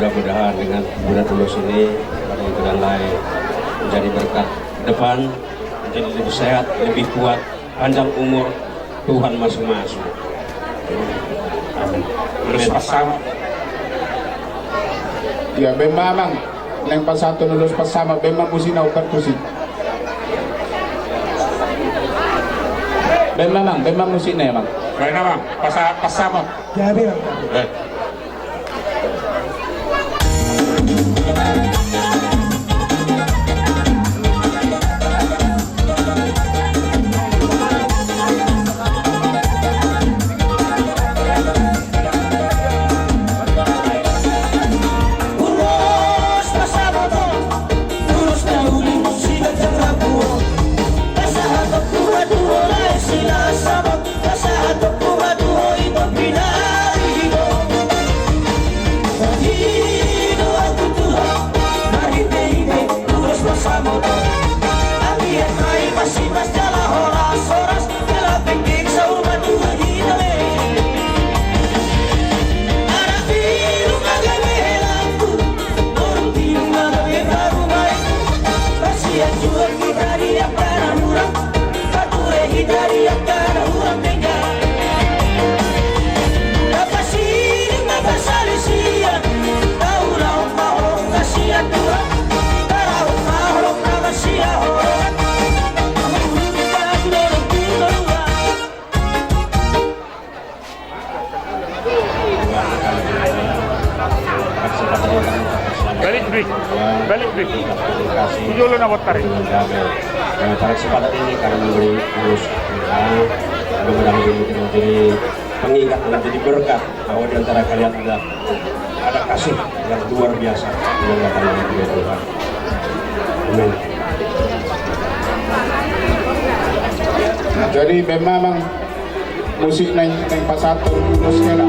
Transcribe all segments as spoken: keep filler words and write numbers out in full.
Mudah-mudahan dengan kuburan ulos ini, pada yang lain menjadi berkat depan, menjadi lebih sehat, lebih kuat, panjang umur, Tuhan masu-masu. Amin. Ulos pasahat. Ya, baen ma amang, naeng pasahathon ulos pasahat, baen ma musikna, ubat musik. Baen ma amang, baen ma musikna amang. Baen amang, pasahat, pasahat. Ya, baen. Eh. Balik, Bri. Balik, Bri. Tujuh lu na botar. Pada kesempatan ini kami memberi ulos, ya, mudah-mudahan ini menjadi pengingat, menjadi berkat bahwa di antara kalian ada, ada kasih yang luar biasa yang datang dari Tuhan. Amin. Jadi memang musik naeng, naeng pasahathon ulos hela.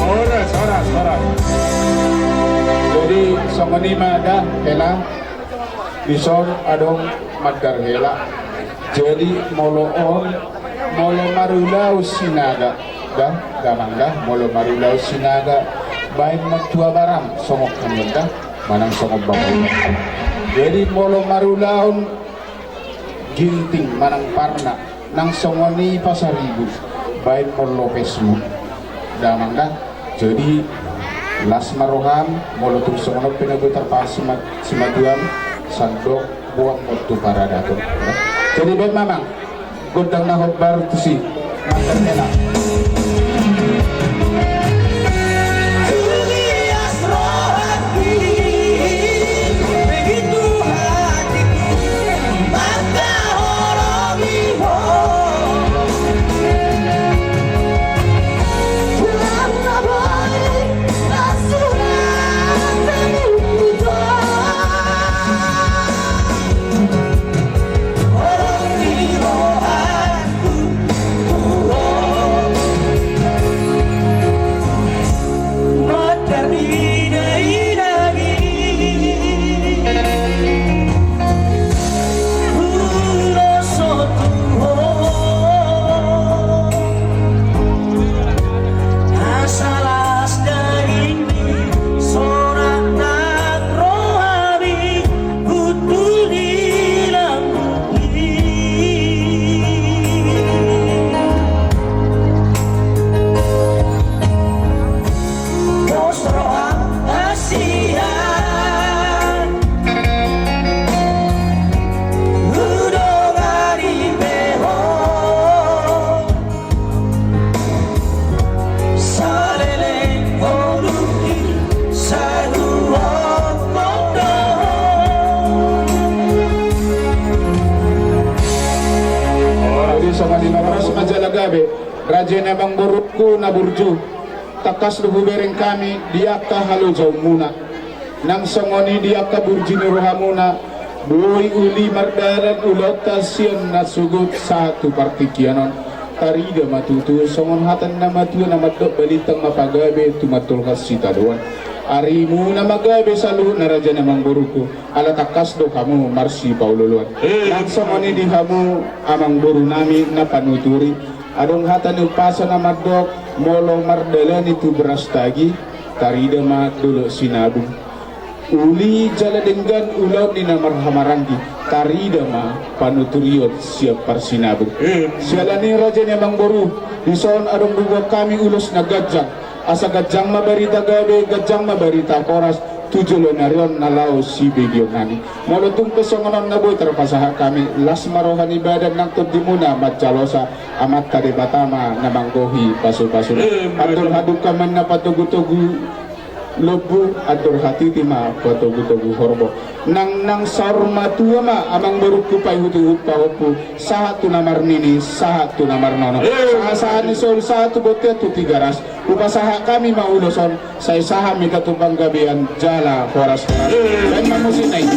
Horas, horas, horas. Jadi songon i ma da hela. Dison adong mandar hela. Jadi molo on, molo marulaon Sinaga, da, damang da, molo marulaon Sinaga, baen ma tu abaram songon hami on da, manang songon bapa. Jadi molo marulaon Ginting manang Parna, nang songon i Pasaribu, baen ma on lopesmu, damang da. Jadi las ma roham, molo tung songon on pe na boi tarpasima-, simatuam, sandok boan ma on tu paradaton. Jadi baen ma amang gondang na hombar tusi. Mantap, enak. Raja ni amangborungku na burju, tangkas do hubereng hami di angka halojaonmuna. Nang songon i di angka burju ni rohamuna, boi uli mardalan ulaonta sian na sogot sahat tu partingkian on. Tarida ma tutu songon hata ni na matua na mandok, balintang ma pagabe tumandangkon sitadoan. Arimuna ma gabe saluhutna raja ni amangborungku, ala tangkas do hamu marsipaolooloan. Nang songon i di hamu amangborunami na panuturi, adong hata ni umpasa na mandok, molo mardalani tu Brastagi, tarida ma dolok sinabung. Uli jala denggan ulaon ni na marhahamaranggi, tarida ma panuturion sian parsinabung. Siala ni i raja ni amangboru, dison adong do huboan hami ulos na ganjang. Asa ganjang ma barita gabe, ganjang ma barita horas, tu joloan ni ari on na laho sibegeonnami. Molo tung pe songon on na boi tarpasahat hami, las ma roha ni badan nang tondimuna manjalosa, Amanta Debata ma na manggohi pasupasuna. Andor hadungka ma na patogutogu lombu, andor hatiti ma patogutogu horbo. Nang nang saur matua ma amangborungku paihutihut pahompu, sahat tu na marnini, sahat tu na marnono. Sahatsahat ni solu sahat tu bontean tu Tigaras. Hupasahat hami ma ulos on, sai sahat ma hita tu panggabean jala horashoras. Baen ma musikna i.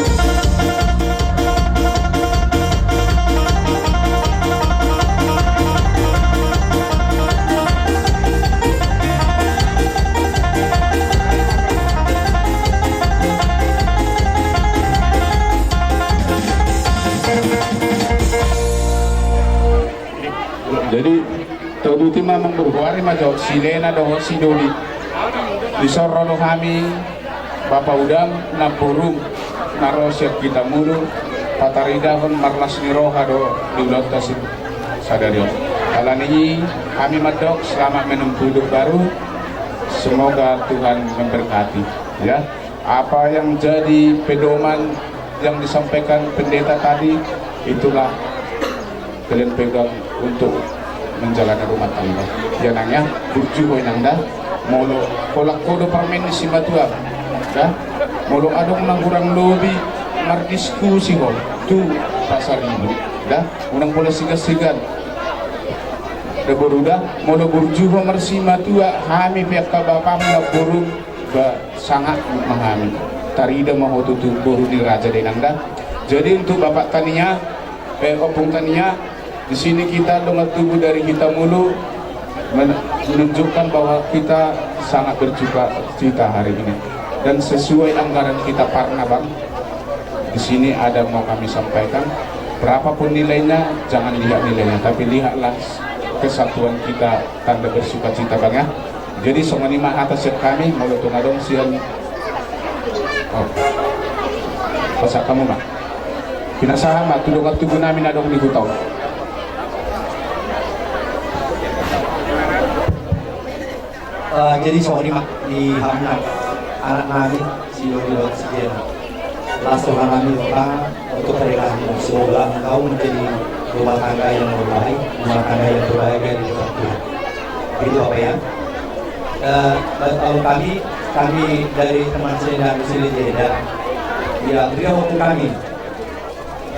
Jadi, tauduti ma amangboru, goari ma jo silehon dohot sidoli. Dison ro do hami, Bapa Udam, namborung na ro sian Hitamulu, pataridahon marlas ni roha do di ulaonta sadari on. Alani i, hami mandok selamat menempuh hidup baru. Semoga Tuhan memberkati, ya. Apa yang jadi pedoman yang disampaikan pendeta tadi, itulah kalian pegang untuk menjalani rumah tangga. Ya, Nang, ya, burju ho, Inang, da. Molo holan ho do parumaen ni simatua, da. Molo adong na hurang lobi mardiskusi ho tu pasaribu, da. Unang pola sigansigan, da, boru, da. Molo burju ho marsimatua, hami pe angka bapam na boru, ba, sangap ma hami. Tarida ma ho tutu boru ni raja, da, Inang, da. Jadi untuk Bapak Tania, eh, Ompung Tania, di sini kita dongan tubu dari Hitamulu men-, menunjukkan bahwa kita sangat bersuka cita hari ini. Dan sesuai anggaran kita Parna, Bang, di sini ada mau kami sampaikan. Berapapun nilainya, jangan lihat nilainya, tapi lihatlah kesatuan kita, tanda bersukacita, Bang, ya. Jadi, songon i ma hata sian hami, molo tung adong sian, oh, pasahat hamu ma. Pinasahat ma tu dongan tubu nami na adong di huta on. Eh, jadi, songon i ma di hamu na anak nami, si Dodi dohot si Jena. Las roha nami, Bapa, untuk pernikahan ini. Semoga engkau menjadi rumah tangga yang terbaik, rumah tangga yang berbahagia di depan Tuhan. Begitu, Bapa, ya. Eh, ba-, kalau kami, kami dari teman saya dari sini, Jeda. Ya, beliau waktu kami.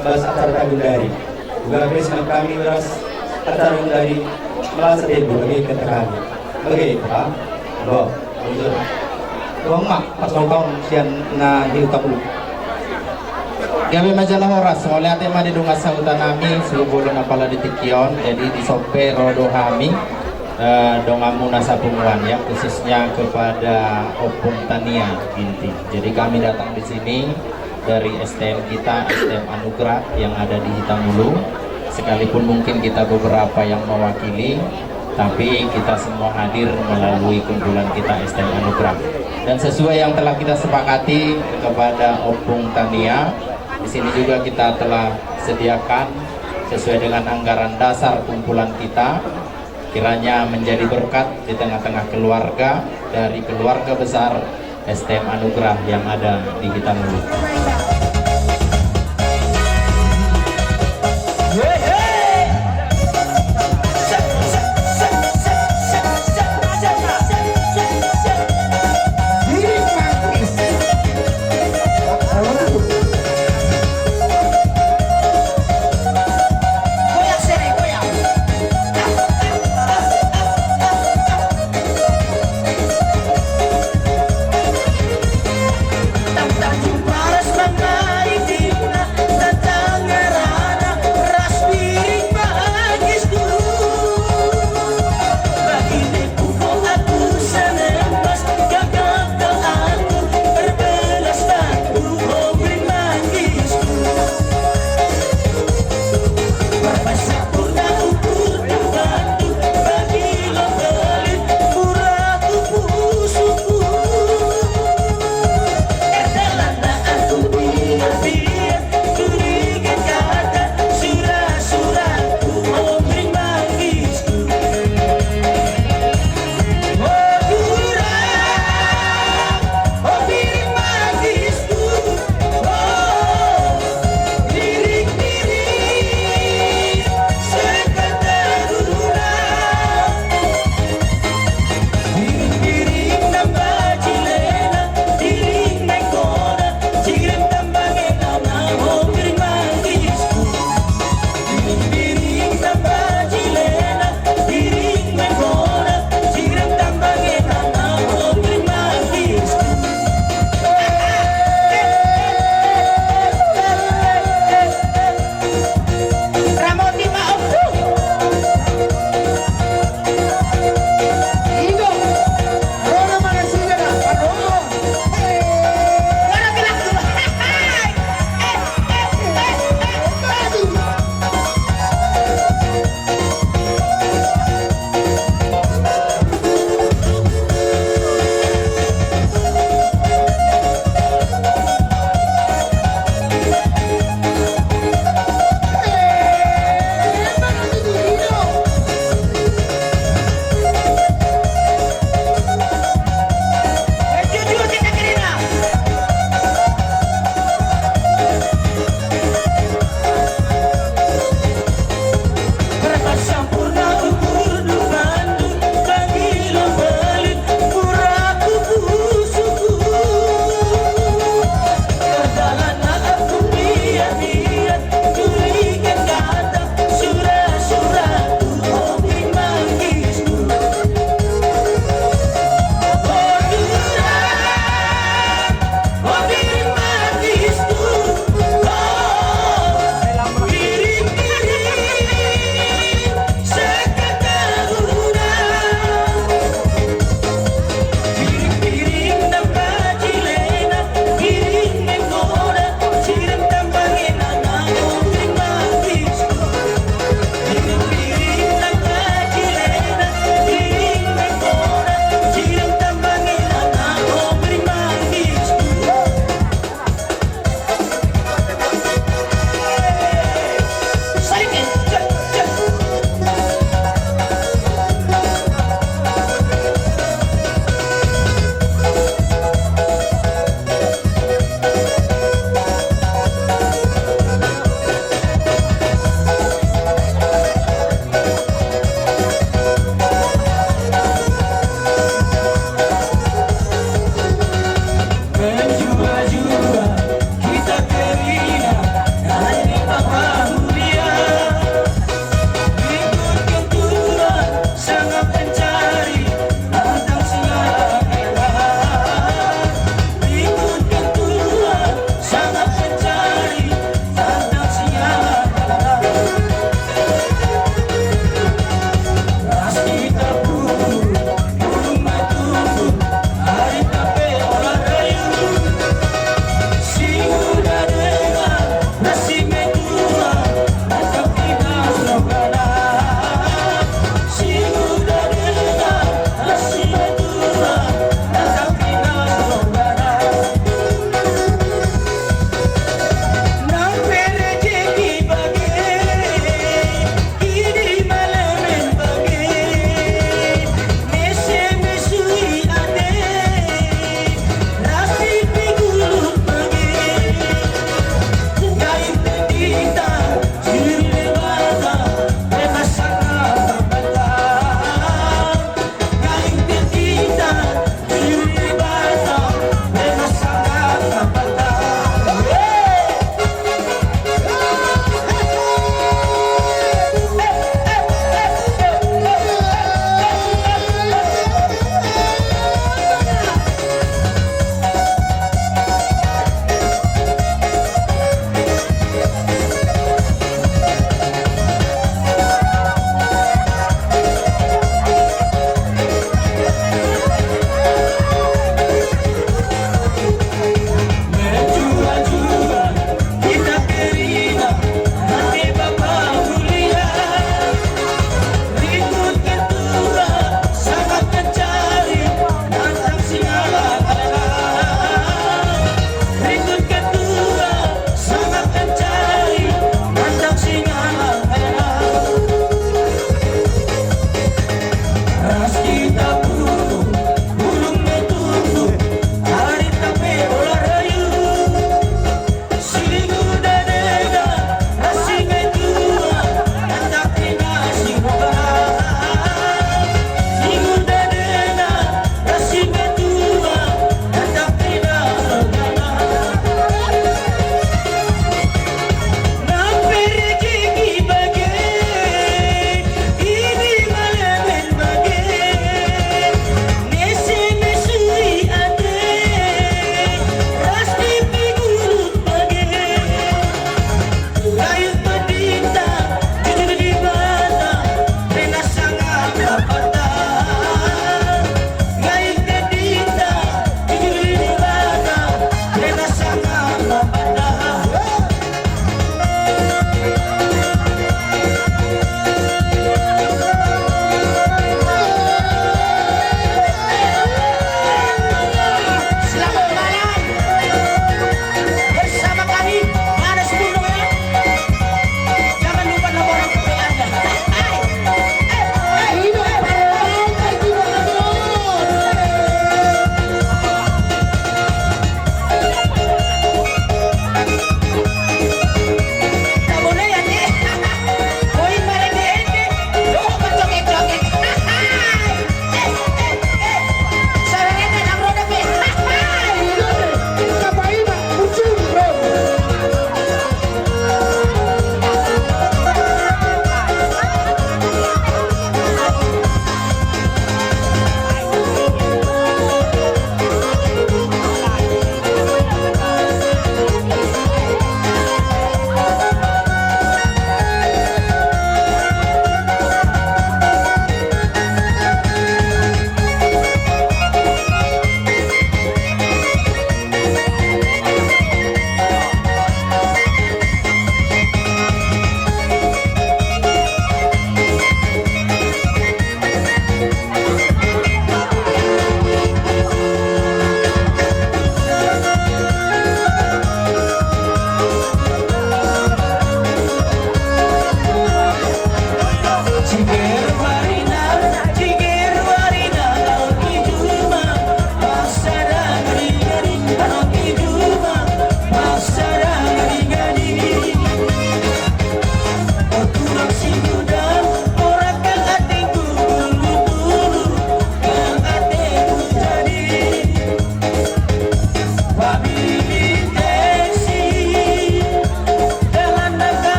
Bagas acara tanggung dari. Juga bes kami beras acara dari merasa tempo bagi kata kami. Oke, Pak. Bo, bujur. Bang, Mak, pas ulang tahun sian na di Utapulu. Gabe ma jala horas, mauliate ma di dongan sahuta nami, suhut bolon apala di tingki on, jadi di son pe ro do hami, eh, donganmuna sapunguan, ya, khususnya kepada Ompung Tania Ginting. Jadi kami datang di sini dari S T M kita, S T M Anugerah yang ada di Hitamulu. Sekalipun mungkin kita beberapa yang mewakili, tapi kita semua hadir melalui kumpulan kita S T M Anugerah. Dan sesuai yang telah kita sepakati kepada Ompung Tania, di sini juga kita telah sediakan sesuai dengan anggaran dasar kumpulan kita. Kiranya menjadi berkat di tengah-tengah keluarga, dari keluarga besar S T M Anugerah yang ada di Hitamulu.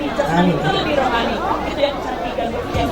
Amin. Itu yang cantik dan berhias.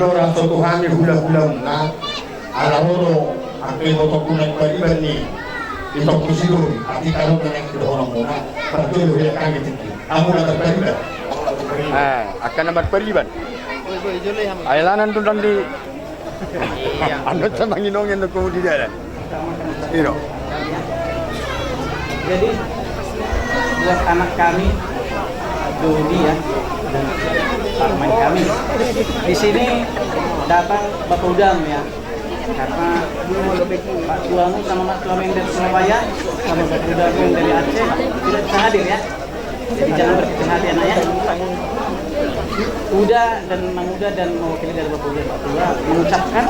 Ora so tu hami hula-hulamuna, ala ro do angka ibotongku na pariban ni itongku si Doni, atik adong na naeng sidohononmuna, parjolo hea hami tingki. Hamu na marpariban. Eh, angka na marpariban. Ai alanan do ndang di. Iya. Anu, ta manginongen do komu di dalan. Ino. Jadi buat anak kami, Dodi ya, dan paman kami, di sini datang Bapak Udang ya, karena Pak Tuamu sama Mak Tuamu yang dari Surabaya sama Bapak Udang yang dari Aceh tidak bisa hadir ya. Jadi jangan berkecil hati anak ya. Uda dan Mang Uda dan mewakili dari Bapak Uda, Pak Tua mengucapkan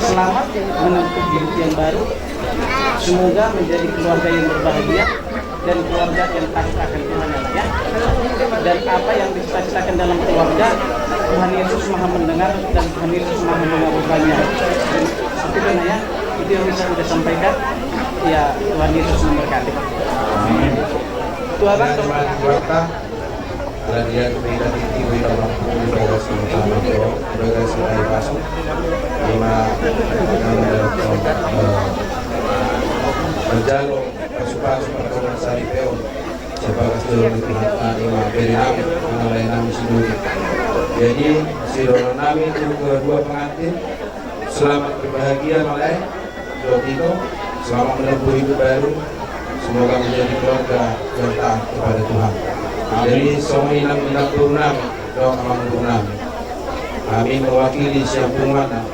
selamat menempuh hidup yang baru. Semoga menjadi keluarga yang berbahagia dan keluarga yang takut akan Tuhan ya, Pak ya. Dan apa yang dicita-citakan dalam keluarga, Tuhan Yesus Maha mendengar dan Tuhan Yesus Maha mengabulkannya. Dan seperti itu, Nak, ya. Itu yang bisa kita sampaikan. Ya, Tuhan Yesus memberkati. Amin. Tua Bang, Tuhan Yesus. Ala dia tu beta titi beta mampu di bagas sama sama tu bagas sama ibasu. Ima nama dalam, eh, manjalo pasu-pasu pardongan saripeon. Sebagas jolo di Tuhan, ah, ima bere nami, anak lae nami si Dodi. Jadi sidohonon nami tu kedua pengantin, selamat berbahagia, Malae. Dua Tito, selamat menempuh hidup baru. Semoga menjadi keluarga yang taat kepada Tuhan. Amin. Jadi songon i nang inang boru nami dohot amang boru nami, hami mewakili sian punguanna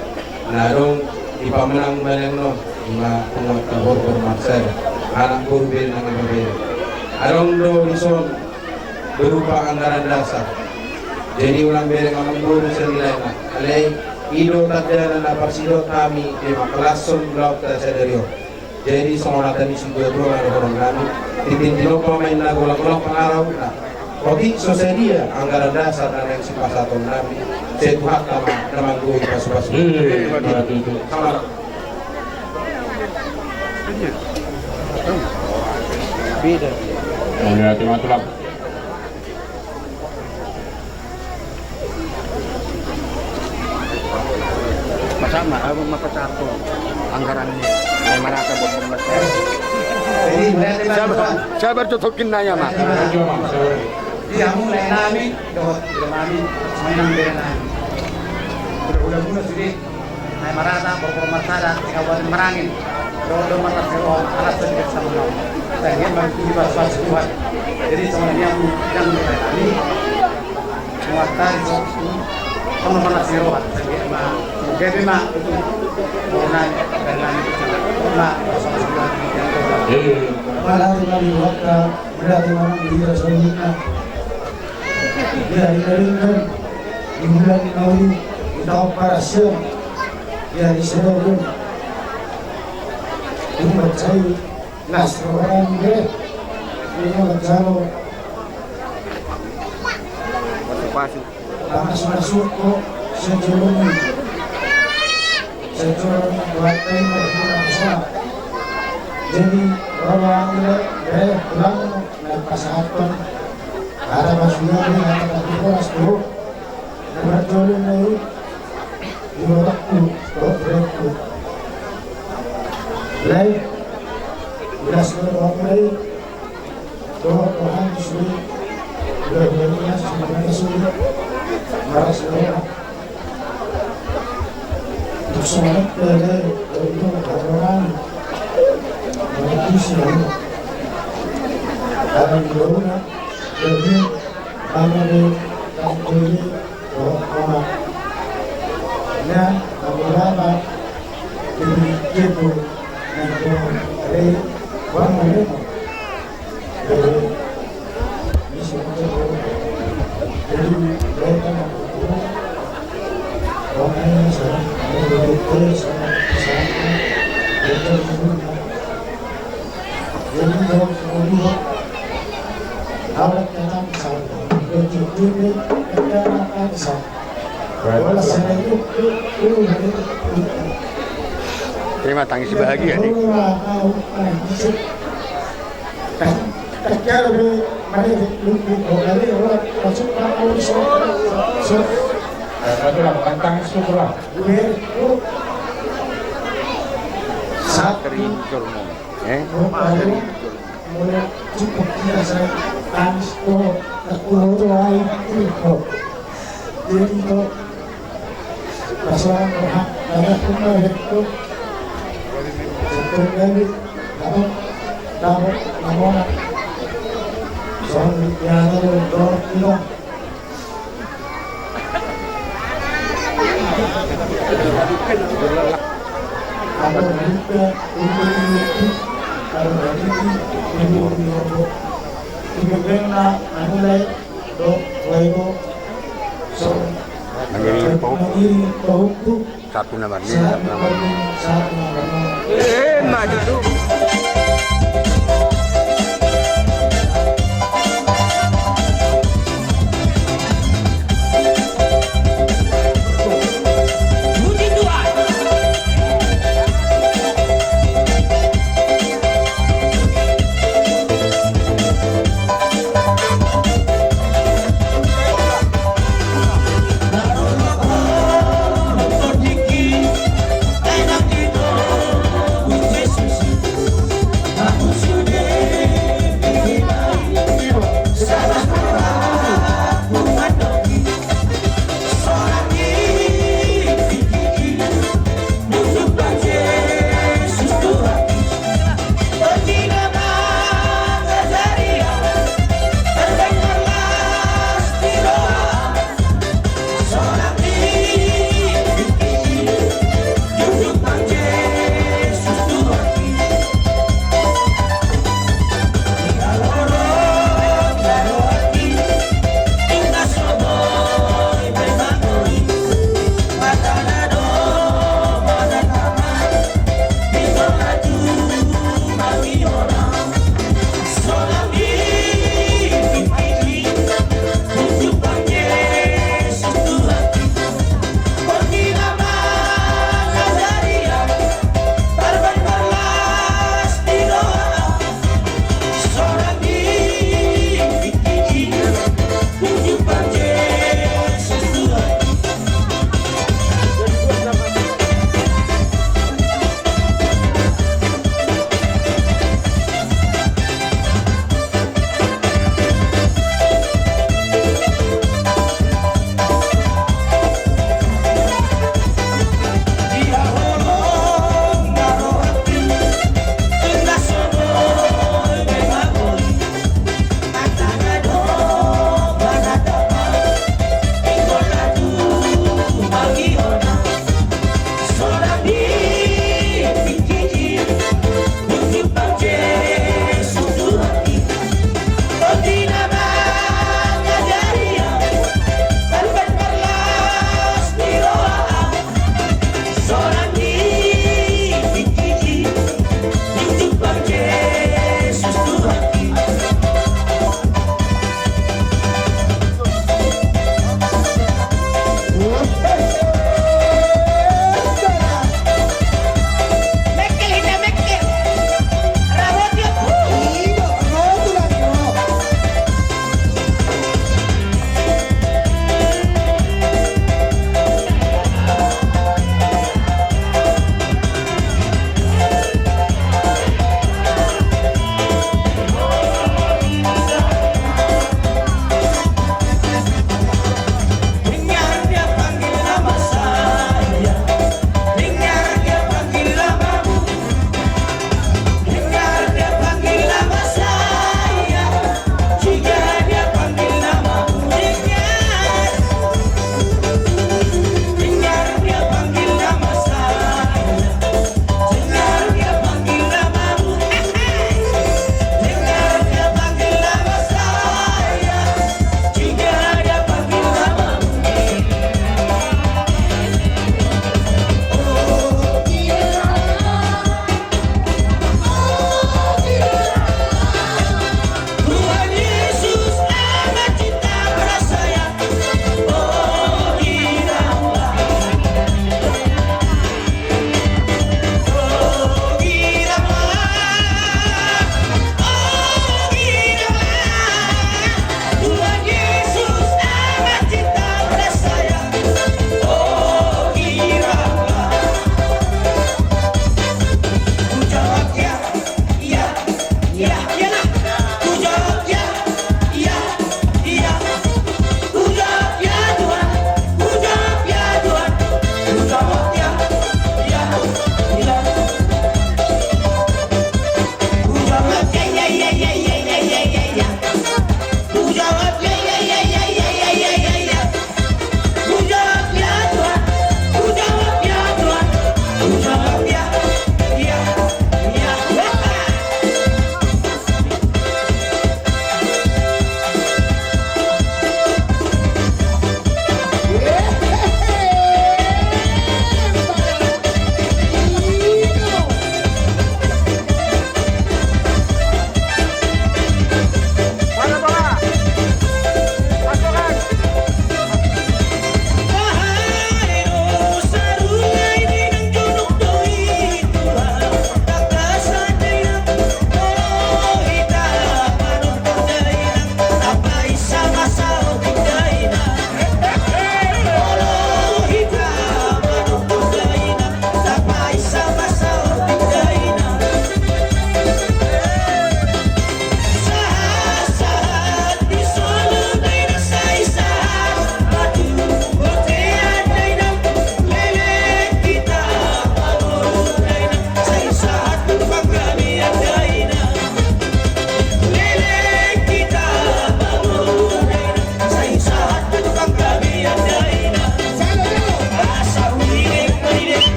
na adong di pamanang-manang on, ima punguan na borbor marsada, anak boru, bere nang ibebere. Adong do dison berupa anggaran dasar. Jadi unang bereng amang boru sandiri, Nak. Alai i do tanda na parsidohot hami di mangkalashon ulaonta sadari on. Jadi songon hata ni situatua ma dohonon nami, tintin tinompa ma inna golanggolang pangarahutna. Otik so sadia anggaran dasar na naeng sipasahaton nami, sai Tuhanta ma na manggohi pasu-pasu. Hmm, betul, betul. Sama. Beda. Ada tiga tulang. Masa ma, ahu mapasarto anggaran ni, ni marata buat pemerintah. Sabar, sabar, cocokin naya ma. Iya, mulai nami, dohot, udah nami, mainan beda nami. Udah, udah muna sudah. Nai marata, borbor marsada, di Kabupaten Merangin. Dohot do marlas ni roha, alas do diberi sama nau. Dan dia bagi tujuh belas Tuhan. Jadi sama dia yang mengenai kami. Muatan so, sama marlas ni roha. Jadi ma, jadi ma, itu. Bonan, dan nami, ma, sama Tuhan. Iya. Mana tuh nami waktu, mana tuh nami di Rasulullah. Ia di Kalimantan, di bulan Maulid, di tahun Parasian, ia di Sedogun. Umat saya, las rohani be, ini macam. Pasu-pasu. Pasu-pasu kok, sejolong. Sejolong, buat saya, buat saya. Jadi, orang-orang ini, be, pulang. Nai pasahathon hata pasupasu, hata pasupasu tu na marjolo nai di otakku dohot rohangku. Lae, ulas do rohangku nai dohot rohangku sude. Ulas do rohangku sude. Malas do rohangku. Terima, tangisi bahagia nih. Satu lah, bukan tangis tu lah. Gue, lu. Satu. Eh? Lu baru mulai cukup kita saya tangis tu, aku lu air itu. Jadi tu, pasaran Tuhan, banyak pun lah itu. Sebenarnya, apa, tahu, apa, soal biasa tu, dorong kita. Mangiring pahompu. Satu nama dia, satu nama. Eh, maju tu.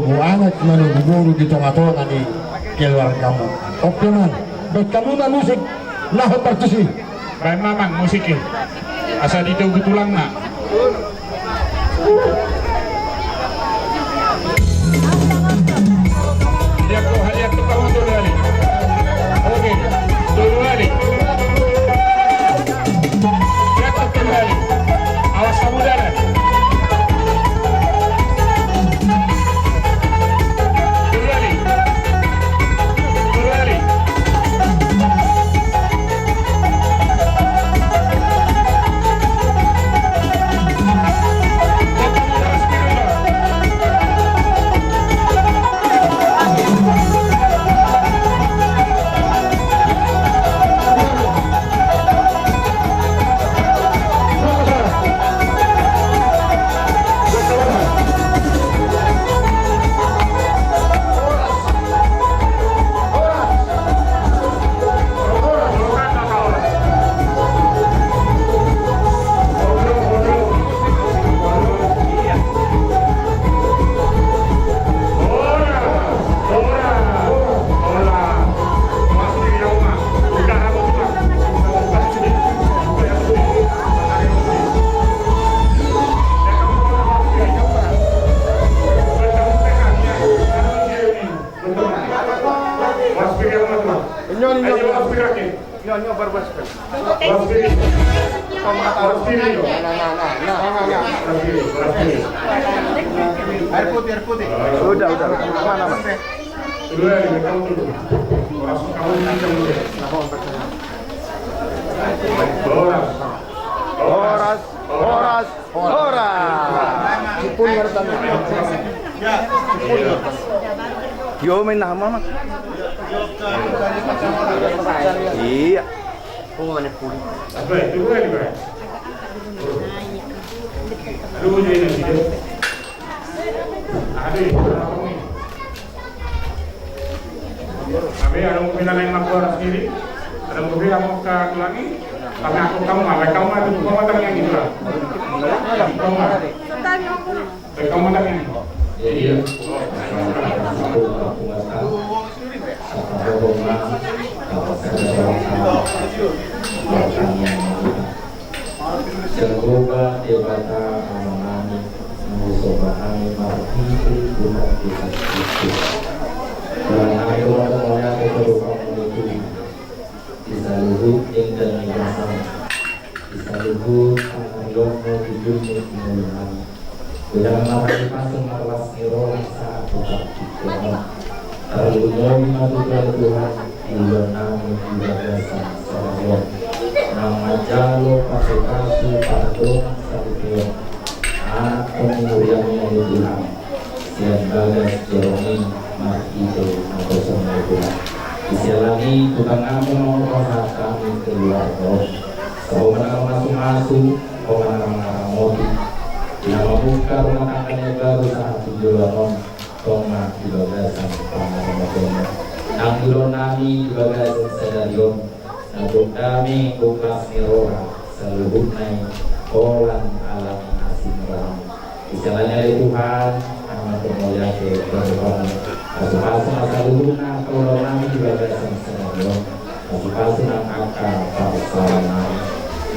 Anak manogu boru di tonga-tonga ni keluargamu. Oke, Mang. Baen hamu ma musik na hombar tusi. Baen ma, Mang, musik i. Asa ditogu tulangna. Lihat tu, lihat tu, kamu tu, lihat. Oke. Tolu kali. Lihat tu, tolu kali. Awas kamu, dalan. Tolu kali. Tolu kali. Ini, ini, ini. Ini, ini, baru masuk. Ini, ini, ini. Nah, nah, nah, nah. Ini, ini, ini. Air putih, air putih. Udah, udah, udah. Aman, aman. Udah, ini kamu dulu. Langsung kamu kencang dulu. Horas. Horas. Horas. Horas. Yo, main nama, Mang. Iya. Apa itu, Bang? Aduh, jadi nanti deh. Aduh, Kami ada mau bilang yang aku orang sendiri, ada mau bilang mau ke lagi, tapi aku kamu apa kamu ada mau datang yang itu lah. Kamu ada. Kamu datang yang itu. Iya. Jahowa Debata Amanami, na husomba hami marhite Tuhan Jesus Kristus. Dohot hami do mauliate tu Ho, Tuhan. Di saluhut denggan ni basaM, di saluhut pangarion-Mu di tingki ni ngolu nami. Godang ma hami pasupasuM marlas ni roha sahat tu partingkian on. Tarlumobi ma Tuhan, Tuhan, di ulaon nami di bagasan sadari on. Nang manjalo pasupasu pardongansaripeon anak-anak ni huriaM, Tuhan. Sian bagas joro nami marhite naposona i, Tuhan. Di siala ni i tutangnami ma on, pasahat hami keluarga on. Ho ma na mamasumasu, Ho ma na mangaramoti. Di na mambuka rumah tangga na baru sahat tu joloan on, tong ma di bagasan pangaramotionMu. Nang di ulaon nami di bagasan sadari on, na gok dame, gok las ni roha, saluhutna i holan ala ni asi ni rohaM. Di siala ni i ale Tuhan, hami mauliate tu Ho. Pasupasu ma saluhutna angka ulaon nami di bagasan sadari on. Pasupasu nang angka parsaoran nami.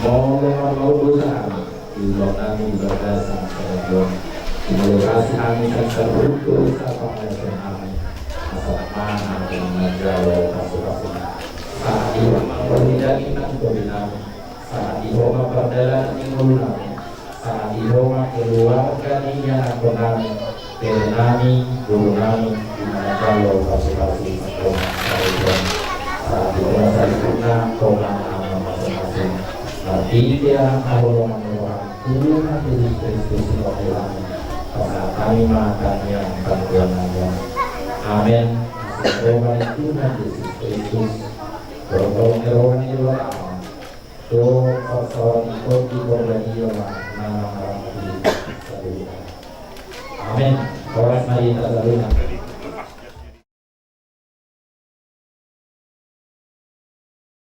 Molo marlaok dosa hami, di ulaon nami di bagasan sadari on. Di na mauliate hami sian saluhut dosa pangalaosion nami. Asa manang manjalo pasupasu. Sahat di Ho ma ngolu ni daging nang tondi nami. Sahat di Ho ma pardalanan ni ngolu nami. Sahat di Ho ma keluarga ni ianakhon nami, bere nami, boru nami, di na manjalo pasupasu. Sahat di Ho ma saluhutna, Ho ma na mamasumasu. Marhite angka holong ni rohaM, Tuhan Jesus Kristus, Tuhan nami, pasahat hami ma tangiang pangidoan nami on. Amen. Asi ni roha ni Tuhan Jesus Kristus, holong ni roha ni Debata Ama, dohot parsaoran ni Tondi Porbadia ma na mangaramoti hita saluhutna. Amen. Horas ma di hita saluhutna.